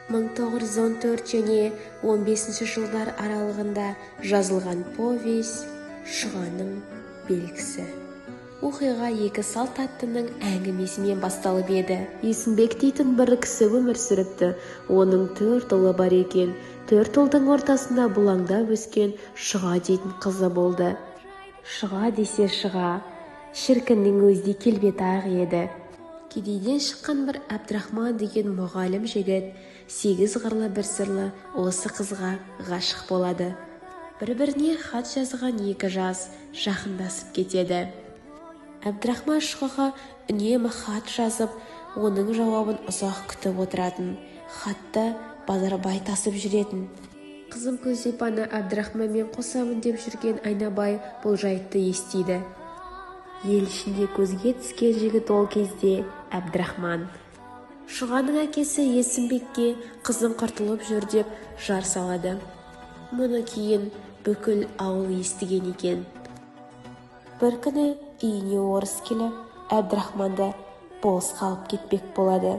1914 және 15 жылдар аралығында жазылған повесть «Шұғаның белгісі». Оқиға екі салт аттының әңгімесімен басталып еді. Есімбек дейтін бір кісі өмір сүріпті. Оның төрт ұлы бар екен. Төрт ұлдың ортасында бұлаңдап өскен Шұға дейтін қызы болды. Шұға десе Шұға, шіркіннің өзі де келбеті-ақ еді. Кедейден шыққан бір Әбдірахман деген мұғалім жігіт сегіз қырлы бір сырлы осы қызға ғашық болады. Бір-біріне хат жазған екі жас жақындасып кетеді. Әбдірахман Шұғаға үнемі хат жазып, оның жауабын ұзақ күтіп отыратын. Хатты Базарбай тасып жүретін. Қызым Күлзипаны Әбдірахманмен қосамын деп жүрген Айнабай бұл жайтты естиді. Ел ішінде көзге түскен жігіт ол кезде Әбдірахман. Шұғаның әкесі Есімбекке қызың құртылып жүр деп жар салады. Мұны кейін бүкіл ауыл естіген екен. Бір күні үйіне орыс келіп, Әбдірахманды болысқа алып кетпек болады.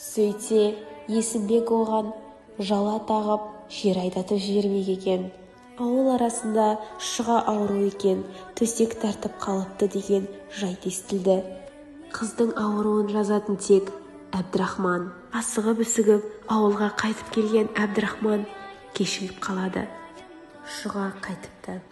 Сөйтсе, Есімбек оған жала тағып, жер айдатып жібермек екен. Ауыл арасында Шұға ауру екен, төсек тартып қалыпты деген жайт естілді. Қыздың ауруын жазатын тек Әбдірахман. Асығып-үсігіп ауылға қайтып келген Әбдірахман кешігіп қалады. Шұға қайтыпты.